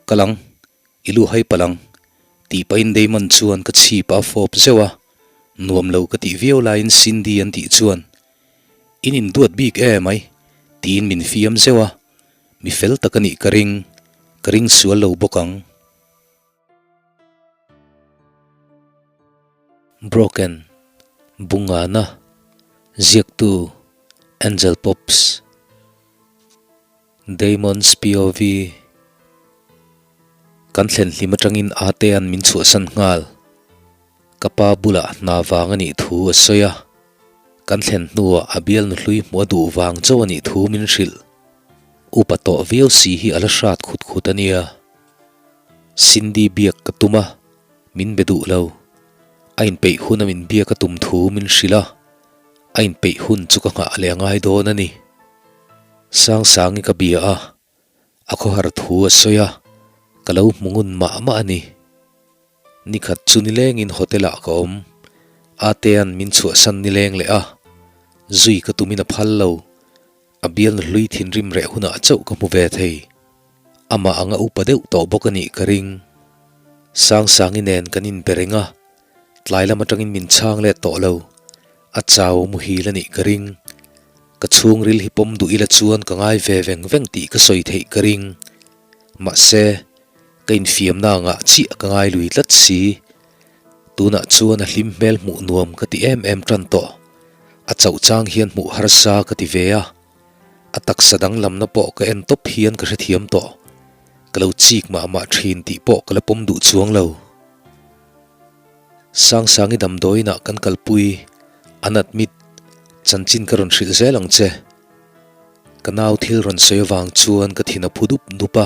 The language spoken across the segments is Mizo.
Kal ang, i lu hai palh ang, tih pahin Damon chuan ka chhip a fawp zeuh a, nuam lo ka tih viau laiin Cindy an tih chuan, In induat bik e mai, tiin min fiam zeuh a, mi fel tak a nih ka ring, ka ring sual lo bawk ang. Broken, Bungana, Ziaktu, Angel Pops, Damon's POV, Kan thlen hlim atangin Atea'n min chhuahsan nghal. Ka pa bulah hna vang a nih thu a sawi a, kan thlen hnuah a bial nuhlui hmuh a duh vang chauh a nih thu min hrilh. Upa tawh viau si hi a la hrat khut khut a nia. Cindy biak ka tum a, min be duh lo. A inpeih hun a min biak a tum thu min hrilh a, a inpeih hun chu ka nghah leh a ngai dawn a ni. Sangsangi ka bia a, a khawhar thu a sawi a, ka lo hmu ngun mah mah a ni. Nikhat chu nilengin hotel ah ka awm, Atea'n min chhuahsan nileng leh a, zui ka tumin a phal lo. A bialna hlui thinrim reh hunah chauh ka hmu ve thei. Amah anga upa deuh tawh bawk a nih ka ring. Sangsangi nen kan inbe reng a, tlai lam atangin min chhang let tawh lo. A chau muhil a nih ka ring. Ka chhungril hi pawm duh ila chuan ka ngai ve veng veng tih ka sawi theih ka ring. Mahse, ka infiamna angah chiah ka ngai lui tlat si. Tunah chuan a hlim hmel hmuh nuam ka ti em em tan tawh. A chauh chang hian hmuh harsa ka ti ve a, a taksa danglamna pawh ka en tawp hian ka hrethiam tawh. Ka lo chik mah mah thin tih pawh ka la pawm duh chuang lo. Sangsangi damdawiinah kan kalpui, an admit, chanchin ka rawn hrilh zel ang che. Ka nau thil rawn sawi avang chuan ka thin a phu dup dup a,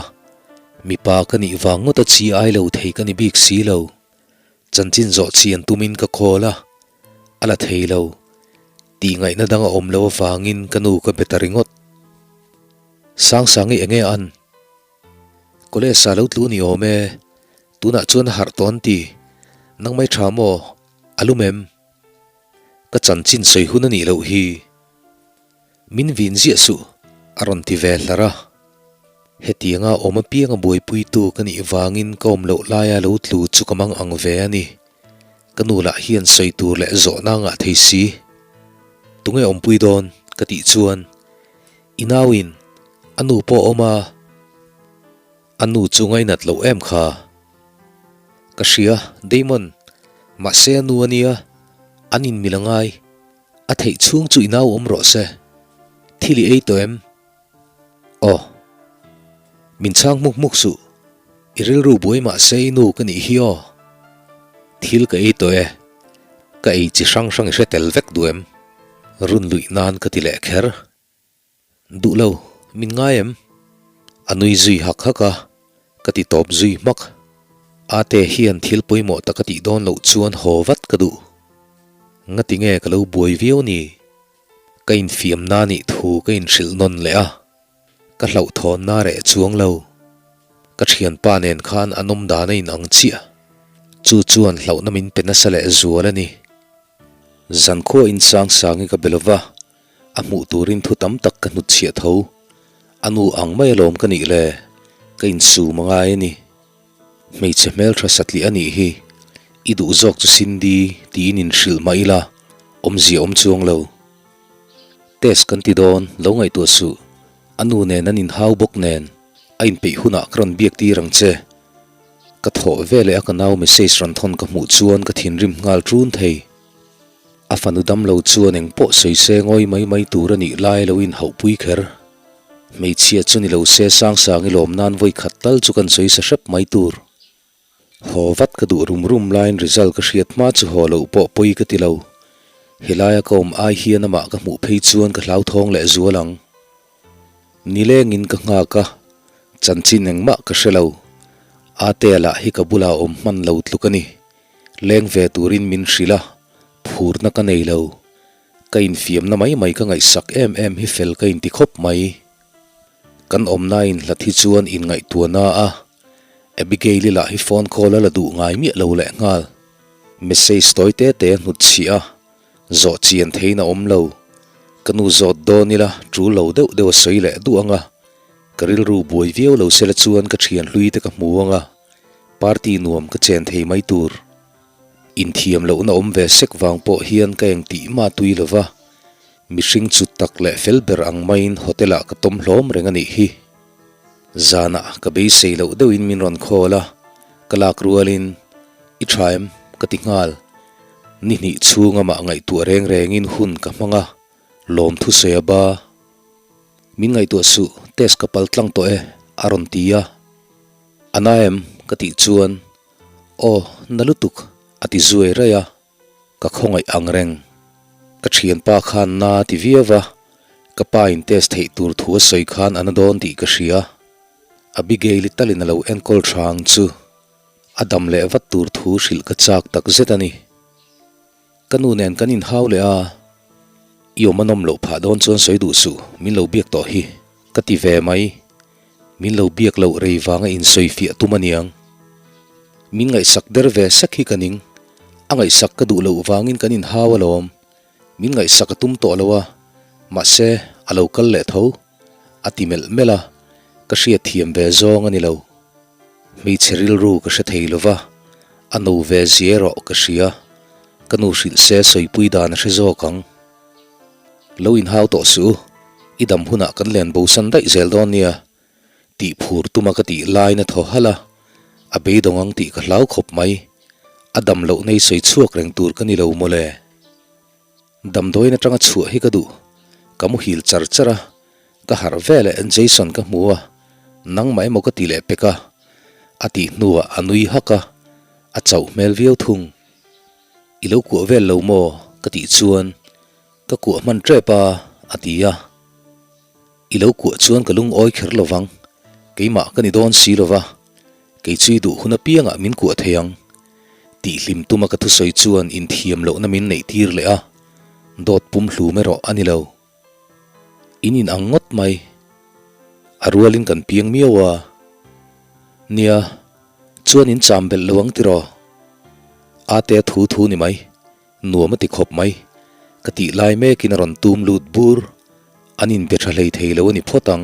mipa ka nih vang ngawt a chi ai lo thei ka ni bik si lo. Chanchin zawh chian tumin ka call a, a la thei lo. Tih ngaihna dang a awm lo avangin ka nu ka be ta ringawt. Sangsangi enge an? College ah lo tlu ni awm e, tunah chuan a harh tawh an ti. Nang mai tha maw? A lum em? Ka chanchin sawi hun a nih loh hi. Min vin ziah suh, a rawn ti ve hlar a. Hetianga awm apianga buaipuitu ka nih vangin ka awm loh laia lo tlu chu ka mang ang ve a ni. Ka nu lah hian sawi tur leh zawhna ngah thei si. Tunge awmpui dawn? ka tih chuan, I nauin a nu pawh a awm a, a nu chu ngainat loh em kha? Ka hria, Damon, mahse a nu a nia, an inmil a ngai. A theih chhung chu i nau awm rawh se. Thil i ei tawh em? Aw. Min chhang hmuk hmuk suh. I rilru buai mah se i nu ka nih hi aw. Thil ka ei tawh e. Ka ei chi hrang hrang i hre tel vek duh em? Run luih nan ka ti leh kher. Duh lo, min ngai em? A nui zui hak hak a, ka ti tawp zui hmak. Ate hian thil pawimawh tak a tih dawn loh chuan haw vat ka duh. Ngati nge ka lo buai viau ni? Ka infiamna nih thu ka inhrilh nawn leh a, ka hlauhthawnna reh chuang lo. Ka thianpa nen khan an awm dan a inang chiah. Chu chuan hlauhna min pe nasa leh zual a ni. Zankhua insang sangi ka be lova, A hmuh turin thu tam tak ka hnutchhiah tho. A nu ang mai alawm ka nih le, ka insum a ngai a ni. Hmeichhe hmeltha satliah a nih hi, i duh zawk chu Cindy tiin inhrilh mah ila, awmzia awm chuang lo. Test kan ti dawn, lo ngaihtuah suh. A nu nen an inhau bawk nen, a inpeih hunah ka rawn biak tir ang che. Ka thawh veleh a ka nau message rawn thawn ka hmuh chuan ka thinrim nghal ṭun thei. A fanu damlo chuan eng pawh sawi se ngawi mai mai tur a nih lai lo in hauh pui kher. Hmeichhia chu ni lo se Sangsangi lawm nan vawi khat tal chu kan sawi sa hrep mai tur. Haw vat ka duh rum rum laiin result ka hriat hma chu haw loh pawh pawi ka ti lo. Helaia ka awm ai hian amah ka hmuh phei chuan ka hlauthawng leh zual ang. Nilengin ka nghak a, chanchin engmah ka hre lo. Atea lah hi ka bulah awm hman lo tluk a ni. Leng ve turin min hrilh a, phurna ka nei lo. Ka infiamna mai mai ka ngaihsak em em hi fel ka inti khawp mai. Kan awmna inhlat hi chuan inngaihtuahna a, Abigail-i lah hi phone call a la duh ngai miah lo lehnghal. Message tawi te te a hnutchhiah a, zawh chian theiin a awm lo. Ka nu zawt dawn ila tul lo deuh deuh a sawi leh duh ang a. Ka rilru buai viau lo sela chuan ka thian hlui te ka hmu ang a, party nuam ka chen thei mai tur. Inthiam lohna awm ve sek vang pawh hian ka eng tih mah tui lo va, mihring chu tak leh fel ber ang maiin hotel ah ka tawm hlawm reng a nih hi. Zanah ka beisei loh deuhin min rawn call a, ka lak rualin, I tha em? ka ti nghal. Ni hnih chhung amah ngaihtuah reng rengin hun ka hmang a, lawmthu sawi a ba. Min ngaihtuah suh, test ka pal tlang tawh e, a rawn ti a. A na em? ka tih chuan, Aw, na lutuk, a ti zuai raih a. Ka khawngaih ang reng. Ka thianpa khan na a ti viau va, ka pa in test theih tur thu a sawi khan a na dawn tih ka hria. Abigail-i talin a lo enkawl tha ang chu. A dam leh vat tur thu hrilh ka chak tak zet a ni. Ka nu nen kan inhau leh a, I awm a nawm loh phah dawn chuan sawi duh suh, min lo biak tawh hi, ka ti ve mai. Min lo biak loh rei vanga insawi fiah tum aniang. Min ngaihsak der ve sek hi ka ning. A ngaihsak ka duh loh vangin kan inhau alawm. Min ngaihsak a tum tawh lo a, mahse a lo kal leh tho. A ti melh melh a, ka hriat thiam ve zawng a ni lo. Hmeichhe rilru ka hre thei lo va, a no ve zia erawh ka hria. Ka nu hrilh se sawipui dan a hre zawk ang. Lo inhau tawh suh u, i dam hunah kan len bosan daih zel dawn nia, tih phur tuma ka tih lain a thaw halh a, a beidawng ang tih ka hlau khawp mai. A dam loh nei sawi chhuak reng tur ka ni lo mawle. Damdawiin atanga chhuah hi ka duh, ka muhil char char a, ka harh veleh Jason ka hmu a, nangmah emaw ka ti leh pek a, a tih hnuah a nui hak a, a chauh hmel viau thung. I lo kuah vel lo maw? ka tih chuan ka kuah hman tep a, a ti a. I lo kuah chuan ka lungawi kher lo vang, keimah ka ni dawn si lo va, kei chu i duh hun apiangah min kuah thei ang. Tih hlim tuma ka thusawi chuan inthiam lohna min neih tir leh a, dawt pum hlum erawh a ni lo. In in ang ngawt mai. A rualin kan piang miau a. Nia, chuan in cham belh lo ang tiraw? Ate a thu thu ni mai, nuam a ti khawp mai. Ka tih lai mekin a rawn tum lut bur. An inbe tha hlei thei lo a ni phawt ang.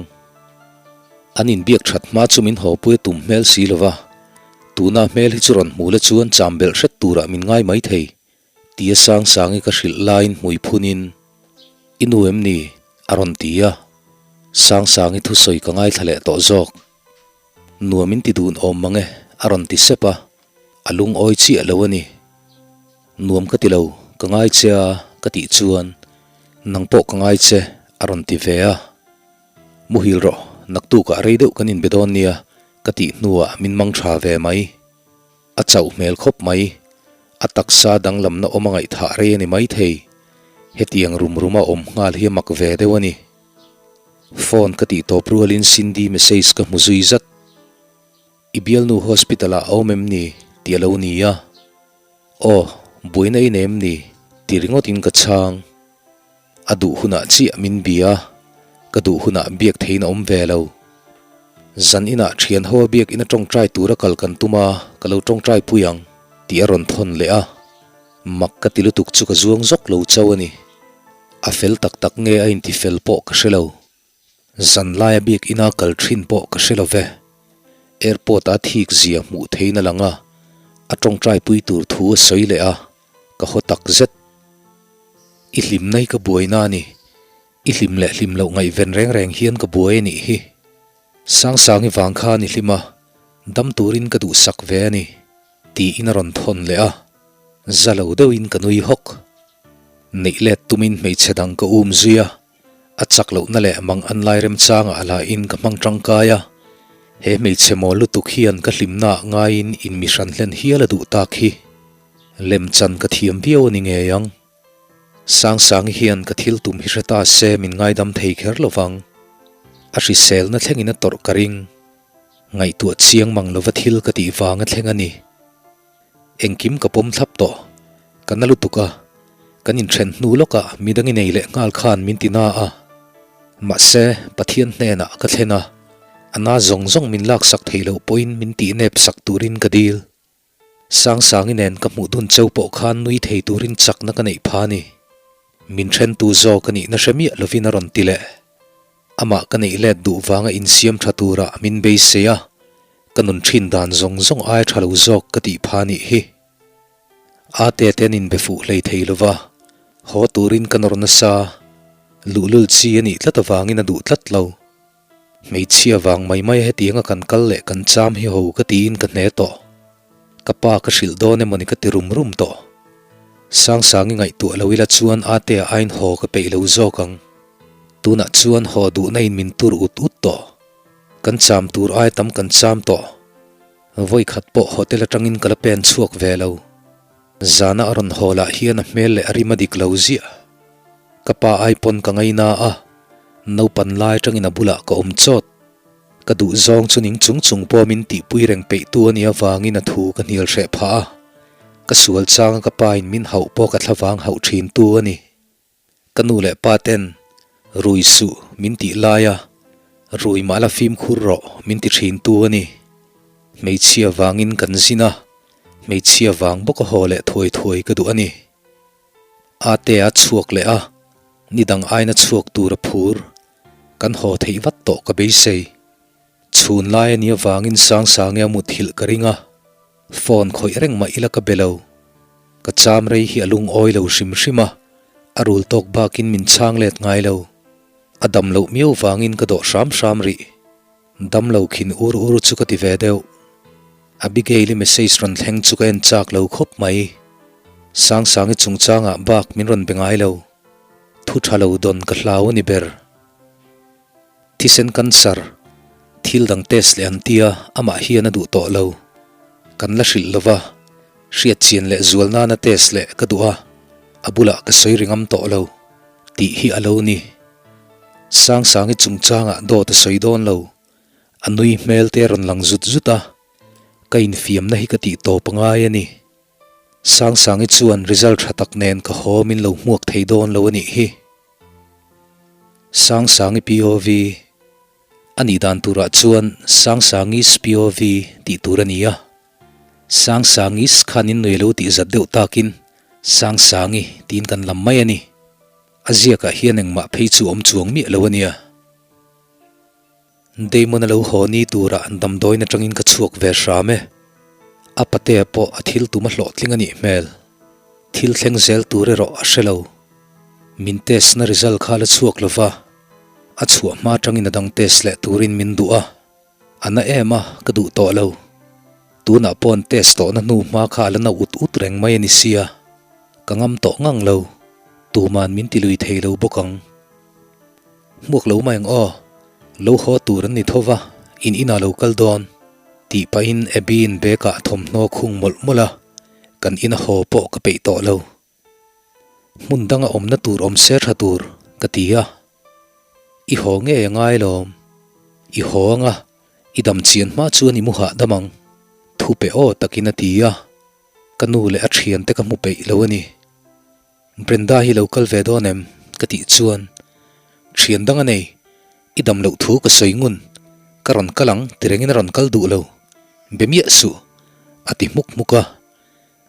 An inbiak that hma chu min haw pui a tum hmel si lo va. Tuna hmel hi chu rawn hmu la chuan cham belh hret turah min ngai mai thei. Tia Sangsangi ka hrilh laiin hmui phunin, I nu em ni? a rawn ti a. Sangsangi thusawi ka ngaithla leh tawh zawk. Nuam in ti dun awm mang e, a rawn ti sep a. A lungawi chiah lo a ni. Nuam ka ti lo, ka ngai che a, ka tih chuan, Nang pawh ka ngai che, a rawn ti ve a. Muhil rawh, naktukah rei deuh kan inbe dawn nia, ka tih hnuah min mang tha ve mai. A chauh hmel khawp mai. A taksa danglamna awm a ngaihthah rei a ni maithei. Hetiang rum ruma awm nghal hi a mak ve deuh a ni. Phone ka tih tawp rualin Cindy message ka hmu zui zat. I bialnu hospital ah a awm em ni? tih a lo ni a. Aw, buaina i nei em ni? ti ringawtin ka chhang. A duh hunah chiah min bia a, ka duh hunah biak theiin a awm ve lo. Zan inah thian ho a biak ina tawngtai tura kal kan tum a, ka lo tawngtai pui ang, tih a rawn thawn leh a. Mak ka ti lutuk chu ka zuang zawk lo chauh a ni. A fel tak tak nge a inti fel pawh ka hre lo. Zan laia biak ina kal thin pawh ka hre lo ve. Airport a thik zia hmuh theiin a lang a, a tawngtai pui tur thu a sawi leh a, ka haw tak zet. I hlimna hi ka buaina a ni. I hlim leh hlim loh ngaihven reng reng hian ka buai a nih hi. Sangsangi vang khan i hlim a, dam turin ka duhsak ve a ni, tiin a rawn thawn leh a. Za lo deuhin ka nui hawk. Neih let tumin hmeichhe dang ka um zui a, a chak lohna leh mang an lai remchangah a lahin ka hmang tangkai a. He hmeichhe mawl lutuk hian ka hlimnaah ngaiin inmihran hlen hial a duh tak hi. Lemchan ka thiam viau a ni ngei ang. Sangsangi hian ka thil tum hi hre ta se min ngaidam thei kher lo vang. A hriselna thlengin a tawrh ka ring. Ngaihtuah chiang mang lova thil ka tih vang a thleng a ni. Engkim ka pawm thlap tawh. Ka na lutuk a. Kan inthen hnu lawkah midang i nei leh nghal khan min ti na a. Mahse, Pathian hnenah ka thlen a. A na zawng zawng min laksak theih loh pawhin min tihnep sak turin ka dil. Sangsangi nen ka hmuh dun cheu pawh khan nui thei turin chakna ka neih pha a ni. Min thentu zawk a nihna hre miah lovin a rawn ti leh. Amah ka neih let duh vanga insiam tha tura min beisei a, ka nun thin dan zawng zawng ai tha lo zawk ka tih pha nih hi. Ate te an inbe fuh hlei thei lo va, haw turin ka nawr nasa, luhlul chi a nih tlat avangin a duh tlat lo. Hmeichhia vang mai mai hetianga kan kal leh kan cham hi ho ka tiin ka hne tawh. Ka pa ka hrilh dawn emawni ka ti rum rum tawh. Sangsangi ngaihtuah lo ila chuan Atea aiin haw ka peih lo zawk ang. Tunah chuan haw duhna in min tur ut ut tawh. Kan cham tur ai tam kan cham tawh. Vawi khat pawh hotel atangin ka la pen chhuak ve lo. Zana a rawn haw lah hian a hmel leh a rim a dik lo ziah. Ka pa ai pawn ka ngaina a, naupan lai atangin a bulah ka awm chawt. Ka duh zawng chu ning chung chung pawh min tihpui reng peihtu a nih avangin a thu ka hnial hreh phah a. Ka sual changa ka pa in min hauh pawh ka thlavang hauh thintu a ni. Ka nu leh pa ten rui suh min tih lai a, rui mah la fimkhur rawh min ti thin tu a ni. Hmeichhia vangin kan zin a, hmeichhia vang bawk a haw leh thuai thuai ka duh a ni. Ate a chhuak leh a, ni dang aina chhuak tur a phur, kan haw theih vat tawh ka beisei. Chhun lai a nih avangin Sangsangi a muthilh ka ring a, phone khawih reng mah ila ka be lo. Ka cham rei hi a lungawi lo hrim hrim a, a rul tawk bakin min chhang let ngai lo. A dam loh miau vangin ka dawh hram hram rih. Dam lo khin ur ur chu ka ti ve deuh. Abigail-i message rawn thleng chu ka en chak lo khawp mai. Sangsangi chungchangah bak min rawn be ngai lo. Thu tha lo dawn ka hlau a ni ber. Thisen cancer, thil dang test leh an tia amah hian a duh tawh lo. Kan la hrilh lova, hriat chian leh zual nana test leh ka duh a, a bulah ka sawi ringam tawh lo tih hi a lo ni. Sangsangi chungchangah dawt a sawi dawn lo, a nui hmel te a rawn lang zut zut a, ka infiamna hi ka tih tawp a ngai a ni. Sangsangi chuan result tha tak nen ka haw min lo hmuak thei dawn lo a nih hi. Sangsangi POV, A nih dan turah chuan Sangsangi's POV tih tur a ni a. Sangsangi's khan in nui lo tih zat deuh takin Sangsangi tiin kan lam mai a ni. A ziakah hian engmah phei chu awm chuang miah lo a nia. Damon a lo haw ni turah damdawiin atangin ka chhuak ve hram e. A patea pawh a thil tum a hlawhtling a nih hmel. Thil thleng zel tur erawh a hre lo. Min test na result kha la chhuak lo va, a chhuah hma atangin a dang test leh turin min duh a. A na em a, ka duh tawh lo. Tunah pawh an test tawhna hnu hma kha a la na ut ut reng mai a ni sia. Ka ngam tawh ngang lo. Tuman min ti lui thei lo bawk ang. Hmuak lo mai ang aw, lo haw tur an ni tho va, in inah lo kal dawn, tih pahin Abby-in bag-ah thawmhnaw khung mawlh mawlh a, kan ina haw pawh ka peih tawh lo. Hmun danga awmna tur awm se tha tur, ka ti a. I haw ngei a ngai lawm. I haw anga, i dam chian hma chuan i mu hahdam ang, thu pe aw takin a ti a. Ka nu leh a thiante ka hmu peih lo a ni. Brenda hi lo kal ve dawn em? ka tih chuan Thian dang a nei, i dam loh thu ka sawi ngun, ka rawn kal ang ti rengin a rawn kal duh lo, be miah suh a ti hmuk hmuk a,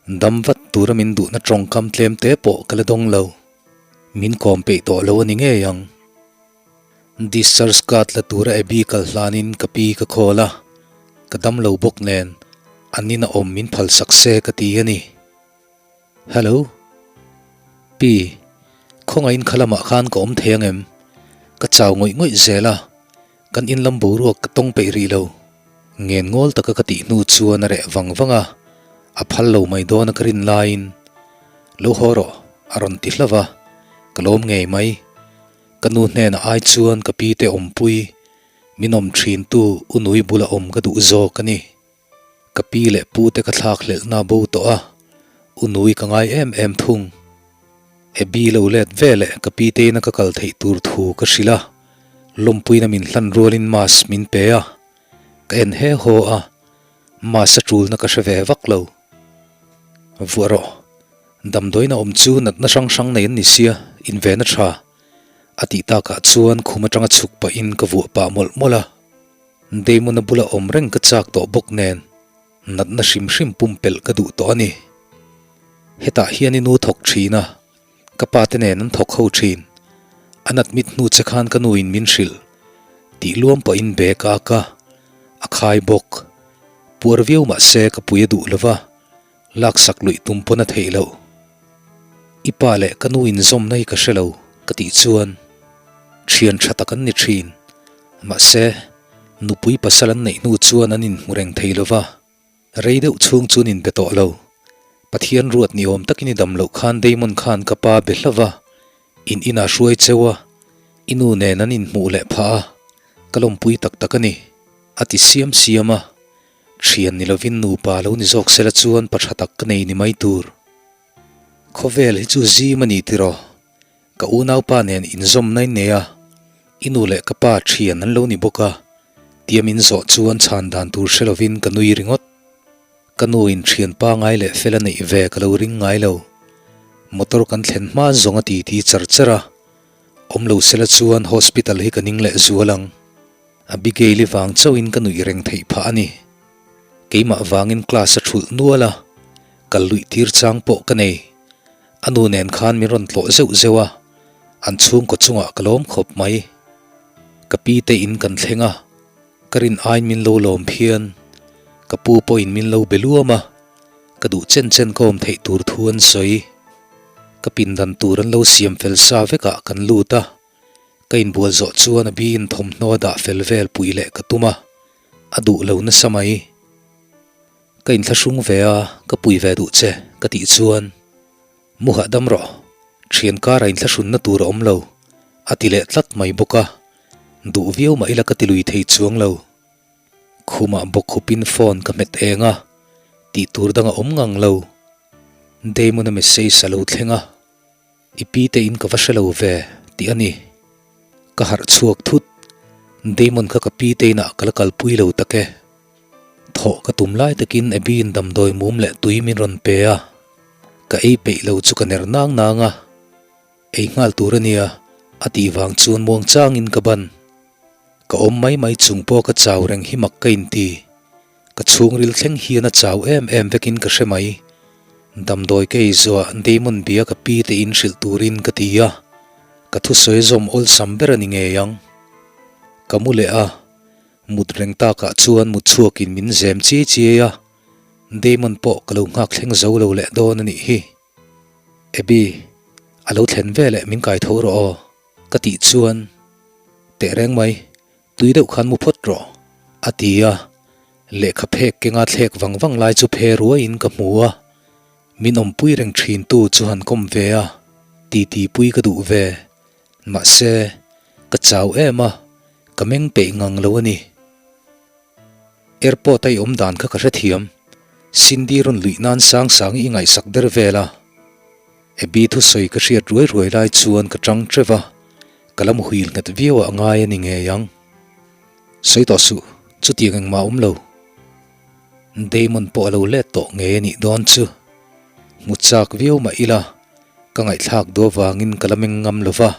dam vat tura min duhna tawngkam tlem te pawh ka la dawng lo, min kawm peih tawh lo a ni ngei ang. Discharge card la tura Abby kal hlanin ka pi ka call a, ka dam lo bawk nen an ina awm min phalsak se ka ti a ni. Hello. Pi, khawngaihin kha lamah khan ka awm thei ang em? Ka chau ngawih ngawih zel a, kan in lam boruak ka tawng peih rih lo. Ngen ngawl taka ka tih hnu chuan a reh vang vang a, a phal lo mai dawn a ka rin laiin, Lo haw rawh, a rawn ti hlauh a, ka lawm ngei mai. Ka nu hnenah ai chuan ka pi te awmpui, min awm thintu u nui bula awm ka duh zawk a ni. Ka pi leh pu te ka thlak hlelhna bo tawh a, u nui ka ngai em em thung. Abby lo let ve leh ka pi teina ka kal theih tur thu ka hrilh a, lawmpuina min hlan rualin mask min pe a, ka en he haw a, mask a tulna ka hre ve vak lo. Vuah rawh, damdawiin a awm chu natna hrang hrang nei an ni sia, inven a tha, a tih takah chuan khum atanga chhuk pahin ka vuah pah mawlh mawlh a. Damon-a bula awm reng ka chak tawh bawk nen natna hrim hrim pumpelh ka duh tawh a ni. Hetah hian i nu thawk thin a, ka pa te nen an thawk ho thin. A nat mit hnu che khan ka nuin min hrilh. Tih luam pahin bag a ak a, a khai bawk. Puar viau mah se ka pui a duh lo va, laksak luih tum pawn a theih loh. I pa leh ka nu inzawmna hi ka hre lo ka tih chuan thian tha tak an ni thin. Mahse, nupui pasal an neih hnu chuan an inhmu reng thei lo va. Rei deuh chhung chu an inbe tawh lo. Pathian ruat ni awm takin i dam loh khan Damon khan ka pa be hlauh va, in inah hruai cheu a, i nu nen an inhmuh leh phah a, ka lawmpui tak tak a ni, a ti siam siam a. Thian ni lovin nupa lo ni zawk sela chuan pa tha tak ka nei ni mai tur. Khawvel hi chu zim a ni tiraw? Ka unaupa nen inzawmna in nei a, i nu leh ka pa thian an lo ni bawk a, tia min zawh chuan chhan dan tur hre lovin ka nui ringawt. Ka nu in thian pangai leh fel a neih ve ka lo ring ngai lo. Motor kan thlen hma zawng a titi char char a, awm lo sela chuan hospital hi ka ning leh zual ang. Abigail-i vang chauhin ka nuih reng theih phah a ni. Keimah vangin class a thulh nual a, kal luih tir chang pawh ka nei. A nu nen khan min rawn tlawh zeuh zeuh a, an chhungkaw chungah ka lawm khawp mai. Ka pi te in kan thleng a, ka rin aiin min lo lawm phian. Ka pu pawhin min lo be luam a, ka duh chen chen ka awm theih tur thu an sawi. Ka pindan tur an lo siam fel sa vekah kan lut a. Ka inbual zawh chuan a biin thawmhnaw a dah fel vel pui leh ka tum a, a duh lo nasa mai. Ka inthlahrung ve a, ka pui ve duh che ka tih chuan, Mu hahdam rawh, thian kara inthlahrunna tur a awm lo, a ti leh tlat mai bawk a, duh viau mah ila ka ti lui thei chuang lo. Khumah bawkkhupin phone ka hmet eng a, tih tur dang a awm ngang lo. Damon-a message a lo thleng a. I pi te in ka va hre lo ve tih a ni. Ka harh chhuak thut. Damon kha ka pi te inah ka la kalpui lo tak e. Thawh ka tum lai takin Abby-in damdawi mum leh tui min rawn pe a. Ka ei peih lo chu ka ner nang nang a. Ei nghal tur a nia, a tih vang chuan muang changin ka ban. Ka awm mai mai chung pawh ka chau reng hi mak ka inti. Ka chhungril thleng hian a chau em em vekin ka hre mai. Damdawi ka ei zuah Damon bia ka pi te in hrilh turin ka ti a, ka thusawi zawm awlsam ber a ni ngei ang. Ka mu leh a, mut reng takah chuan mut chhuakin min zem chiai chiai a, Damon pawh ka lo nghak thleng zo lo leh dawn a nih hi. Abby, a lo thlen veleh min kai tho rawh aw, ka tih chuan tehreng mai. Tui deuh khan mu phawt rawh, a ti a. Lehkha phek kenga thlek vang vang lai chu phe ruaiin ka hmu a. Min awmpui reng thintu chu han kawm ve a, titi pui ka duh ve. Mahse, ka chau em a, ka meng peih ngang lo a ni. Airport a i awm dan kha ka hrethiam. Cindy rawn luih nan sang sang i ngaihsak der vel a. Abby thusawi ka hriat ruai ruai lai chuan ka tang teuh a. Ka la muhil nghet viau ah ngai a ni ngei ang. Sawi tawh suh, chutiang engmah a awm lo. Damon pawh a lo let tawh ngei a nih dawn chu. Hmu chak viau mah ila, ka ngaihthlak duh avangin ka la meng ngam lo va,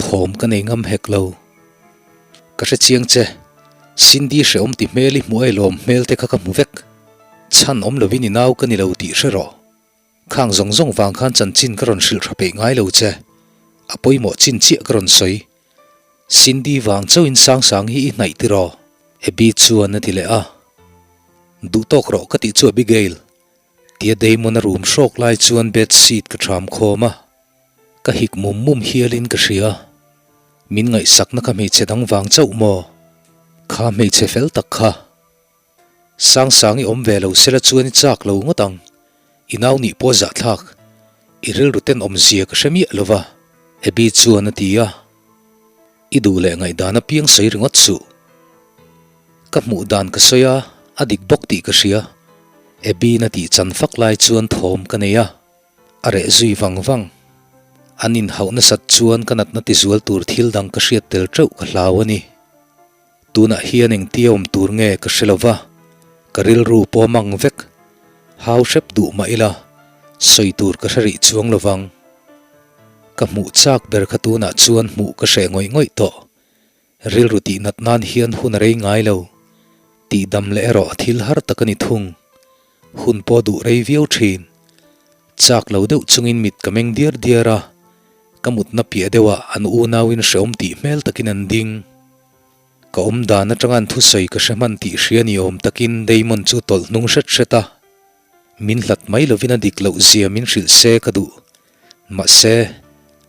thawm ka nei ngam hek lo. Ka hre chiang che, Cindy hrehawm ti hmel i hmuh a i lawm hmel te kha ka hmu vek. Chhan awm lovin i nau ka ni lo tih hre rawh. Khang zawng zawng vang khan chanchin ka rawn hrilh tha peih ngai lo che. A pawimawh chin chiah ka rawn sawi. Cindy vang chauhin Sangsang hi i hnaih tiraw? Abby chuan a ti leh a. Duh tawk rawh ka tih chu Abigail. Tia Damon a rum hrawk lai chuan bed sheet ka ṭham khawm a. Ka hik mum mum hialin ka hria. Min ngaihsakna kha hmeichhe dang vang chauh maw? Kha hmeichhe fel tak kha. Sangsang i awm ve lo sela chuan i chak lo ngawt ang. I nau nih pawh zahthlak. I rilru tenawm zia ka hre miah lo va, Abby chuan a ti a. I duh leh ngaihdan apiang sawi ringawt suh. Ka hmuh dan ka sawi a, a dik bawk tih ka hria. Abby-in a tih chan fak lai chuan thawm ka nei a, a reh zui vang vang. An inhauh nasat chuan ka natna tizual tur thil dang ka hriat tel teuh ka hlau a ni. Tunah hian engtia awm tur nge ka hre lo va, ka rilru pawh mang vek. Hau hrep duh mah ila, sawi tur ka hre rih chuang lo vang. Ka hmuh chak ber kha tunah chuan hmuh ka hreh ngawih ngawih tawh. Rilru tih nat nan hian hun a rei ngai lo. Tihdam leh erawh thil har tak a ni thung. Hun pawh duh rei viau thin. Chak lo deuh chungin mit ka meng diar diar a, ka mutna piah deuhah an unauin hrehawm tih hmel takin an ding. Ka awm dan atanga an thusawi ka hre hman tih hria ni awm takin Damon chu tawlh hnung hret hret a. Min hlat mai lovin a dik loh zia min hrilh se ka duh. Mahse,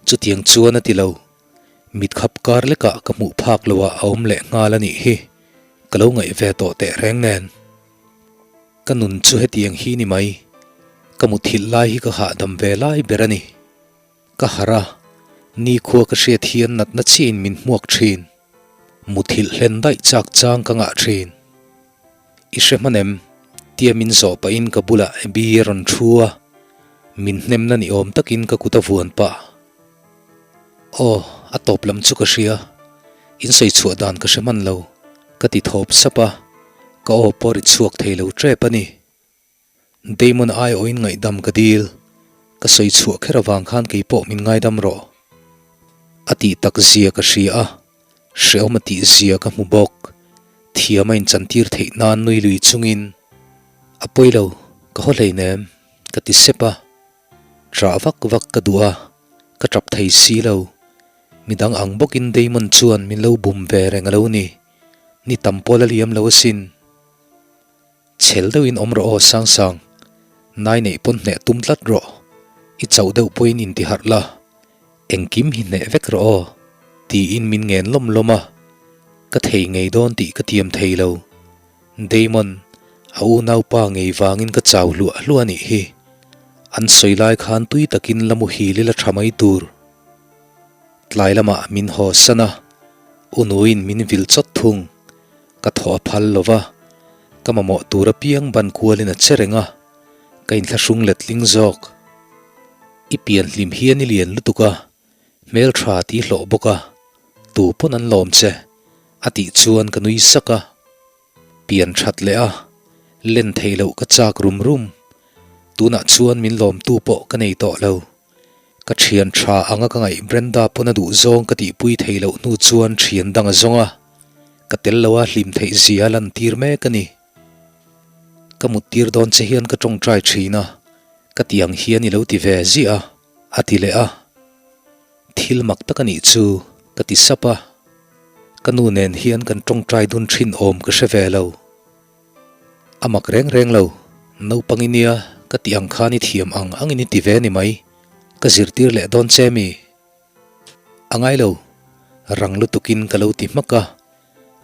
chutiang chuan a ti lo. Mit khap kar lekah ka hmuh phak loah a awm leh nghal a nih hi. Ka lo ngaih ve tawh teh reng nen. Ka nun chu hetiang hi ni mai. Ka muthilh lai hi ka hahdam ve lai ber a ni. Ka harh a, nikhua ka hriat hian natna chiahin min hmuak thin. Muthilh hlen daih chak chang ka ngah thin. I hre hman em? Tia min zawh pahin ka bulah Abby a rawn thu a, min hnemna ni awm takin ka kut a vuan pah. Aw, a tawp lam chu ka hria. In sawi chhuah dan ka hre hman lo, ka ti thawp sap a, ka aw pawh ri chhuak thei lo tep a ni. Damon aiawhin ngaihdam ka dil, ka sawi chhuah kher avang khan kei pawh min ngaidam rawh. A tih tak zia ka hria a, hrehawm a tih zia ka hmu bawk. Thiam a inchantir theih nan nui lui chungin, A pawi lo, ka haw hleinem, ka ti sep a. Ṭah vak vak ka duh a, ka ṭap thei si lo. Midang ang bawkin Damon chuan min lo bum ve reng a lo ni. Ni tam pawh la liam lo asin. Chhel deuhin awm rawh aw Sangsang, nai neih pawn hneh tum tlat rawh, i chauh deuh pawhin inti harh la, engkim hi hneh vek rawh aw, tiin min ngen lawm lawm a, ka thei ngei dawn tih ka tiam thei lo. Damon, a unaupa ngei vangin ka chau hluah hluah a nih hi. An sawi lai khan tui takin la muhil ila tha mai tur. Tlai lamah min haw san a, u nuin min vil chawt thung. Ka thaw a phal lo va, ka mamawh tur apiang ban kualin a che reng a, ka inthlahrung letling zawk. I pian hlim hian i lian lutuk a, hmeltha ti hlawh bawk a, tu pawn an lawm che, a tih chuan ka nui sak a. Pian that leh a, len theih loh ka chak rum rum. Tunah chuan min lawmtu pawh ka nei tawh lo. Ka thian tha anga ka ngaih Brenda pawn a duh zawng ka tihpui theih loh hnu chuan thian dang a zawng a, ka tel lo a hlim theih zia a lantir mek a ni. Ka muttir dawn che hian ka tawngtai thin a, ka ti ang hian i lo ti ve ziah a, a ti leh a. Thil mak tak a nih chu, ka ti sap a. Ka nu nen hian kan tawngtai dun thin awm ka hre ve lo. A mak reng reng lo, naupang i nia ka tih ang khan i thiam ang angin i ti ve ni mai, ka zirtir leh dawn che mi? A ngai lo, rang lutukin ka lo ti hmak a,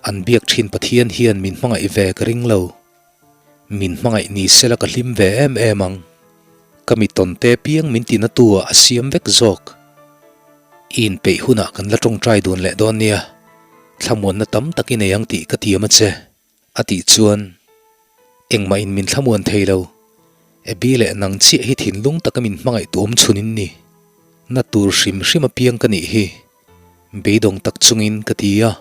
an biak thin Pathian hian min hmangaih ve ka ring lo. Min hmangaih ni sela ka hlim ve em em ang. Ka mi tawn te piang min ti natu ah a siam vek zawk. I inpeih hunah kan la tawngtai dun leh dawn nia, thlamuanna tam tak i nei ang tih ka tiam a che. A tih chuan, Engmah in min thlamuan thei lo. Abby leh nang chiah hi thinlung taka min hmangaih tu awm chhun in ni. Na tur hrim hrim apiang ka nih hi. Beidawng tak chungin ka ti a.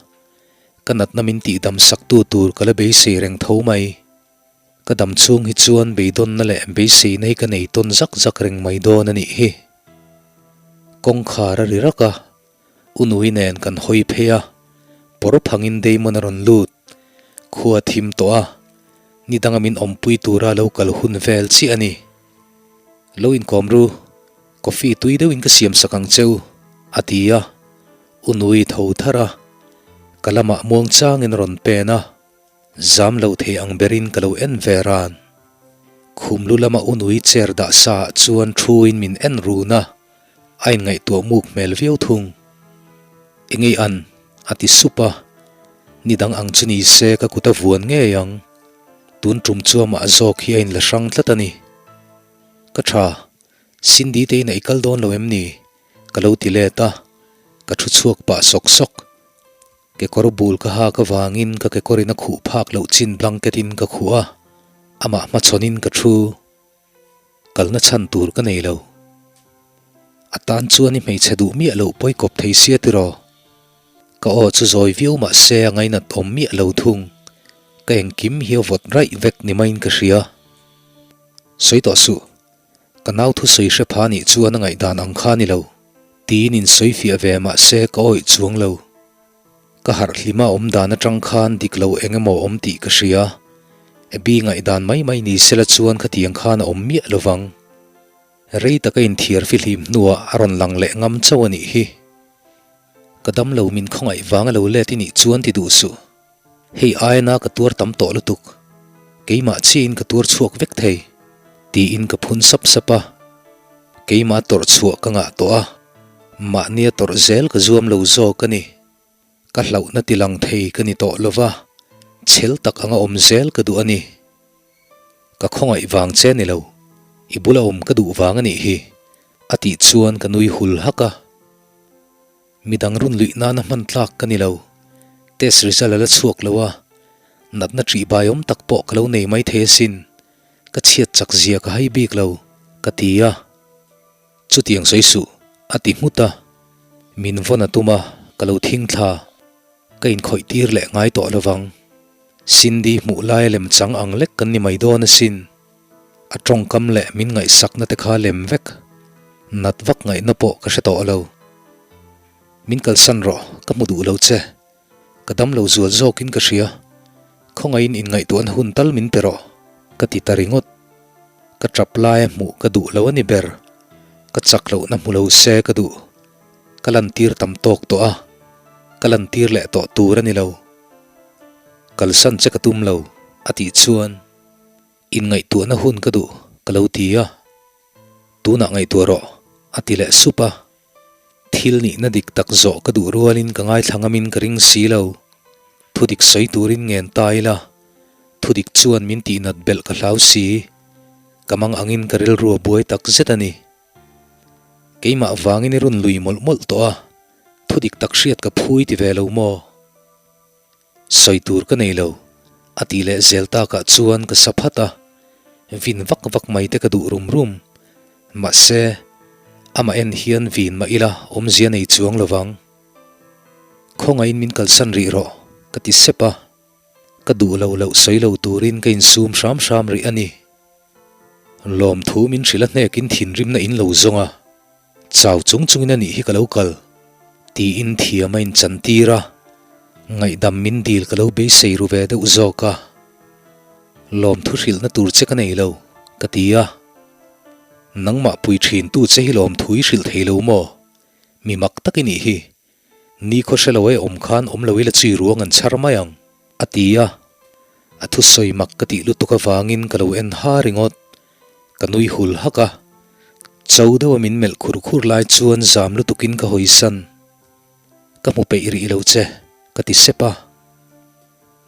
Ka natna min tihdam sak tu tur ka la beisei reng tho mai. Ka dam chhung hi chuan beidawnna leh beiseina hi ka nei tawn zak zak reng mai dawn a nih hi. Kawngkhar a ri rak a. U Nui nen kan hawi phei a, pawr phangin Damon a rawn lut. Khua thim tawh a, ni danga min awmpui tura lo kal hun vel chiah a ni. Lo inkawm ru, coffee tui deuhin ka siam sak ang che u, a ti a. U Nui tho thar a, ka lamah muangchangin a rawn pen a, zam loh thei ang berin ka lo en ve ran. Khum lu lama U Nui chair dah sa ah chuan thuin min en run a. A inngaihtuah muk hmel viau thung. Engei an? a ti sup a. Ni dang ang chu ni se ka kut a vuan ngei ang. Tun tum chu amah zawk hi a inla hrang tlat a ni. Ka tha, Cindy te inah i kal dawn lo em ni? Ka lo ti let a, ka thu chhuak pah sawk sawk. Kekawr bul ka hak avangin ka kekawr in a khuh phak loh chin blanket in ka khuh a, amah hmachhawn in ka thu. Kalna chhan tur ka nei lo. A tan chuan i hmeichhe duh miah loh pawi kawp thei sia tiraw? Ka aw chu zawi viau mah se a ngainat awm miah lo thung. Ka engkim hi a vawt raih vek ni maiin ka hria. Sawi tawh suh. Ka nau thusawi hre pha nih chuan a ngaihdan ang kha ni lo. Tiin in sawi fiah ve mah se ka awih chuang lo. Ka harh hlima awm dan atang khan dik lo eng emaw awm tih ka hria. Abby ngaihdan mai mai ni sela chuan khatiang khan a awm miah lo vang. Rei taka inthiar fihlim hnuah a rawn lang leh ngam chauh a nih hi. Ka dam lo min khawngaih vang a lo let i nih chuan ti duh suh. Hei aia na ka tuar tam tawh lutuk. Keimah chiahin ka tuar chhuak vek thei, tiin ka phun sap sap a. Keimah tawrh chhuah ka ngah tawh a, mahnia tawrh zel ka zuam lo zawk a ni. Ka hlauhna ti lang thei ka ni tawh lo va, chhel tak anga awm zel ka duh a ni. Ka khawngaih vang che ni lo, i bula awm ka duh vang a nih hi, a tih chuan ka nui hul hak a. Midang run luih nana hman tlak ka ni lo, test result a la chhuak lo a, natna ṭih bai awm tak pawh ka lo nei mai thei asin, ka chhiat chak zia ka hai bik lo, ka ti a. Chutiang sawi suh, a ti nghut a. Min vawn a tum a, ka lo thing thla. Ka inkhawih tir leh ngai tawh lovang. Cindy hmuh laia lem chang ang lek kan ni mai dawn asin. A tawngkam leh min ngaihsakna te kha lem vek. Nat vak ngaihna pawh ka hre tawh lo. Min kalsan rawh, ka hmu duh lo che. Ka dam lo zual zawkin ka hria. Khawngaihin inngaihtuahna hun tal min pe rawh, ka ti ta ringawt. Ka tap laia hmuh ka duh lo a ni ber. Ka chak lohna hmu lo se ka duh. Ka lantir tam tawk tawh a, ka lantir leh tawh tur a ni lo. Kalsan che ka tum lo, a tih chuan inngaihtuahna hun ka duh ka lo ti a. Tunah ngaihtuah rawh, a ti leh sup a. Thil nihna dik tak zawh ka duh rualin ka ngaithla ngamin ka ring si lo. Thudik sawi turin ngen ta ila, thudik chuan min tihnat belh ka hlau si. Ka mang angin ka rilru a buai tak zet a ni. Keimah vangin i run lui mawlh mawlh tawh a, thudik tak hriat ka phui ti ve lo maw? Sawi tur ka nei lo, a tih leh zel takah chuan ka sa phat a, vin vak vak mai te ka duh rum rum. Mahse, amah en hian vin mah ila awmzia nei chuang lo vang. Khawngaihin min kalsan rih rawh, ka ti sep a, ka duh lo loh sawi lo turin ka insum hram hram rih a ni. Lawmthu min hrilh a hnekin thinrimna in lo zawng a. Chau chung chungin a nih hi ka lo kal, tiin thiam a inchantir a, ngaihdam min dil ka lo beisei ru ve deuh zawk a. Lawmthu hrilhna tur che ka nei lo, ka ti a. Nangmah pui thintu che hi lawmthu i hrilh thei lo maw? Mi mak tak i nih hi. Ni khaw hre lo e awm khan awm lo ila chui ruang an chhar mai ang, a ti a. A thusawi mak ka tih lutuk avangin ka lo en ha ringawt. Ka nui hul hak a, cho deuha min melh khur khur lai chuan zam lutukin ka hawisan. Ka hmu peih rih lo che, ka ti sep a.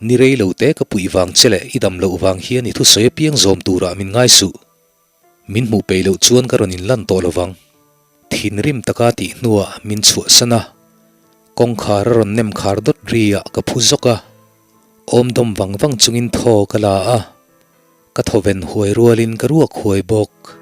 Ni rei lo te ka puih vang che leh i dam loh vang hian i thusawi apiang zawm turah min ngai suh. Min hmuh peih loh chuan ka rawn inlan tawh lovang. Thinrim taka tih hnuah min chhuahsan a, kawngkhar a rawn nem khar dawt ri ah ka phu zawk a. Awm dawm vang vang chungin thaw ka la a. Ka thawven huai rualin ka ruak huai bawk.